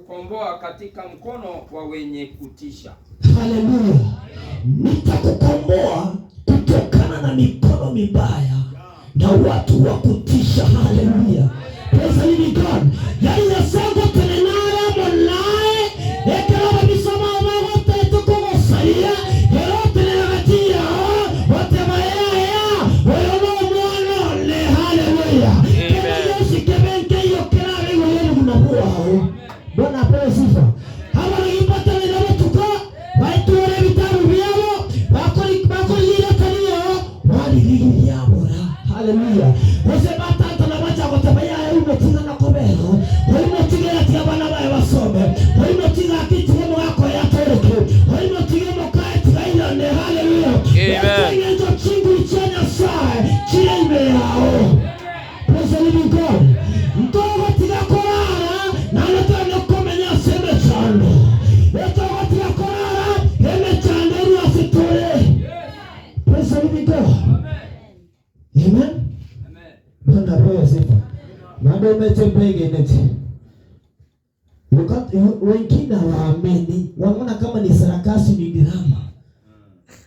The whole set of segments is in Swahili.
Nitakukomboa katika mkono wa wenye kutisha. Haleluya. Nitakukomboa kutokana na mikono mibaya na watu wa kutisha. Haleluya. Praise the living God. Yaani Nyasaye gotenenara monae ekero babisoma bagotete kogosaria erotenenagatia otemaeaya oyo no omwana one. Haleluya. Kero Yesu kebenkeiyo kerabe igoro y'obogima bwao. Bwana apewe sifa. Abaragibatanire botuko baiture ebitabu byabo bakoriire tariyo baririgiryabura. Haleluya. Bose batata na bacha goteba yaye umotiga na kobero oimotiga ati abana baye basome oimotiga akitige mogako yatoreke oimotige mokae tigairane. Haleluya. Amen. Ekeng'encho chinguru chia Nyasaye chire ime yao. Praise the living God. Ntogotiga korara naende twende komenya ase emechando. Etogotiga korara emechando eri ase tore. Praise the living God. Amen. Amen. Bwana apewe sifa. Maana umetembegeneti. Wengine hawaamini, wanaona kama ni sarakasi, ni drama.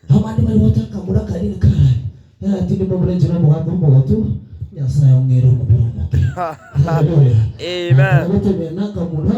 Abandi bari bataka muri akarere kare. Ati ni muburenje no mugambo mugotu. Nyasaye ongera omubiri omoke. Haleluya. Amen. Gotebera muna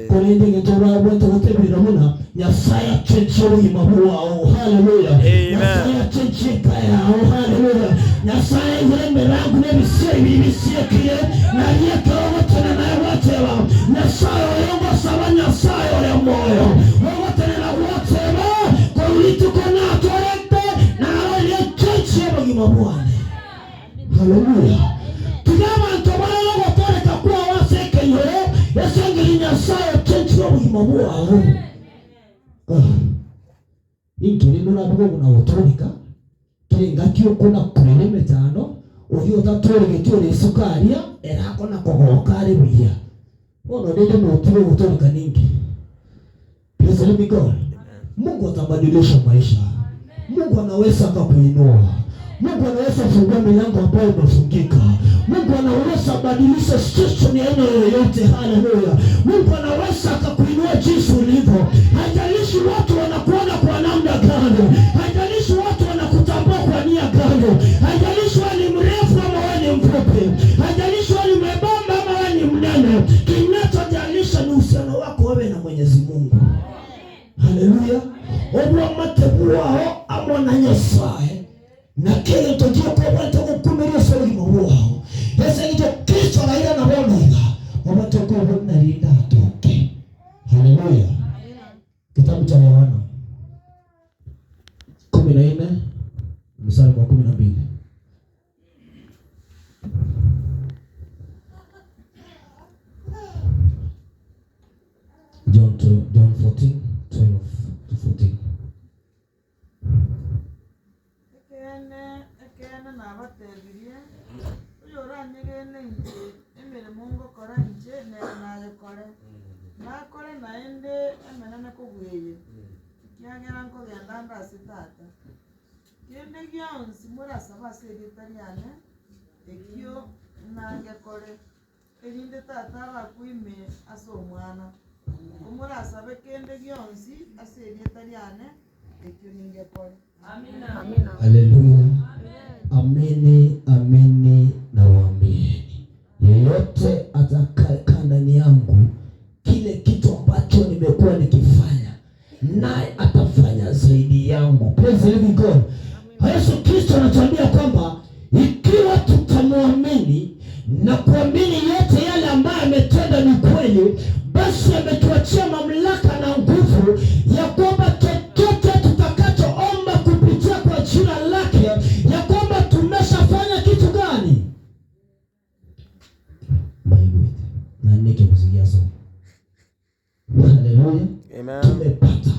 korende ngento bwete gotebera muna Nyasaye achenche obogima bwao. Haleluya. Amen. Nyasaye achenche eka yao. Haleluya. Nyasaye igure emirango n'ebisio ebiri bisiekire nariekero gotena naye gwateba Nyasaye oyo ngosaba Nyasaye ore moyo ogotenena gwateba korurituko natorete narorie chenche obogima bwane. Haleluya. Tiga abantu barara gotoreka kwa wasekenyore esengeri Nyasaye chenche obogima bwao. Inkeri nurabugo guna gotoreka kirenga kio kuna kurere emetano oyo otatoregetie ore esukaria erakona kogoka are buya bono rende notige gotoreka ningi. Praise the living God. Mungu atabadilisha maisha. Mungu anaweza akakuinua. Mungu anaweza kufungua milango ambayo imefungika. Mungu anaweza badilisha situation ya aina yoyote. Haleluya. Mungu anaweza akakuinua jinsi ulivyo. Haijalishi watu wanakuona kwa namna gani. Haijalishi watu wanakutambua kwa nia gani. Haijalishi wewe ni mrefu ama wewe ni mfupi. Haijalishi wewe ni mwembamba ama wewe ni mnene. Kinachojalisha ni uhusiano wako wewe na Mwenyezi Mungu. Haleluya. Obwamate bwao amo na Nyasaye na kile tojio kwa bwana kukumiria sori mwa ese ngito Kristo raila na bona obato ko bona rinda atoke. Haleluya. Kitabu cha Yohana 14 mstari wa 12. John 2, John 14 12 to 14. Ekene ekene nabatebirie oyo oranyegene inche emeremo ngokora inche nere nayekore nakore naende emenene kobweye ekiagera nkogenda nde ase tata kende gionsi morasaba ase erieta riane ekio nangekore erinde tata abakwime ase omwana omorasaba kende gionsi ase erieta riane ekio ningekore. Haleluya. Amini, amini nawaambieni, yeyote atakayekaa ndani yangu, kile kitu ambacho nimekuwa nikifanya, naye atafanya zaidi yangu. Praise the living God. Yesu Kristo anatuambia kwamba ikiwa tutamwamini na kuamini yote yale ambayo ametenda ni kweli, basi ametuachia mamlaka na nguvu ya kwamba chochote tutakachoomba kupitia kwa jina lake, ya kwamba tumeshafanya kitu gani? Na nike kusikia somo. Haleluya. Amen. Tumepata.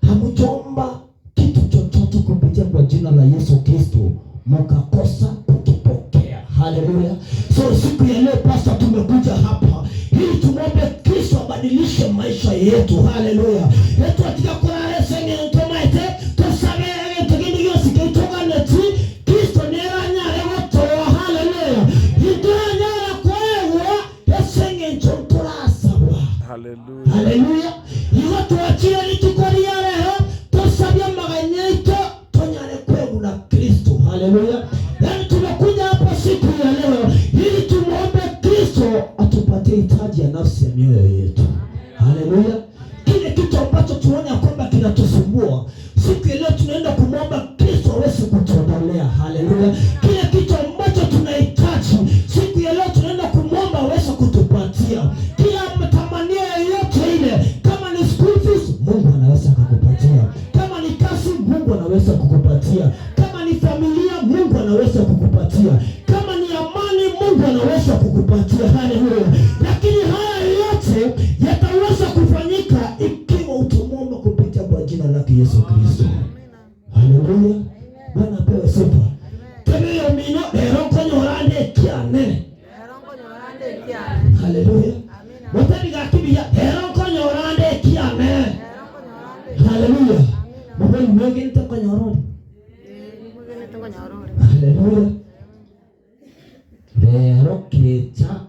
Hamjomba kitu chochote kupitia kwa jina la Yesu Kristo mkakosa kukipokea. Haleluya. So siku ya leo pastor, tumekuja hapa ili tumwombe Kristo abadilishe maisha yetu. Haleluya. Yetu atika korare senge ntomaite tusabe tugindi yose kituganeti Kristo neranyare gotoa. Haleluya. Ituranyara kwewa esenge ntontorasabwa. Hallelujah. Haleluya. Igo twachire rituko ria rero tusabie maganya aito tonyare kweguna Kristo. Haleluya. Yaani tumekuja hapa siku ya leo ili tumuombe Kristo atupatie hitaji ya nafsi ya mioyo yetu. Haleluya. Kile kitu ambacho tuone ya kwamba kinatusumbua siku ya leo tunaenda kumwomba Kristo aweze kutuondolea. Haleluya. Kile kitu ambacho tunahitaji siku ya leo tunaenda kumwomba aweze kutupatia. Kila matamanio yoyote ile, kama ni school fees, Mungu anaweza kukupatia. Kama ni kazi, Mungu anaweza kukupatia. Kama ni familia, Mungu anaweza kukupatia. Kama ni amani, Mungu anaweza kukupatia. Haleluya. Lakini haya yote yataweza kufanyika ikiwa utamwomba kupitia kwa jina lake Yesu Kristo. Haleluya. Bwana apewe sifa. Tebeyo mino lero nkonyorande kiane. Haleluya. Mutari gakibia lero nkonyorande kiane. Haleluya. Mubeni mwege ntakonyorore. Haleluya. Lero kecha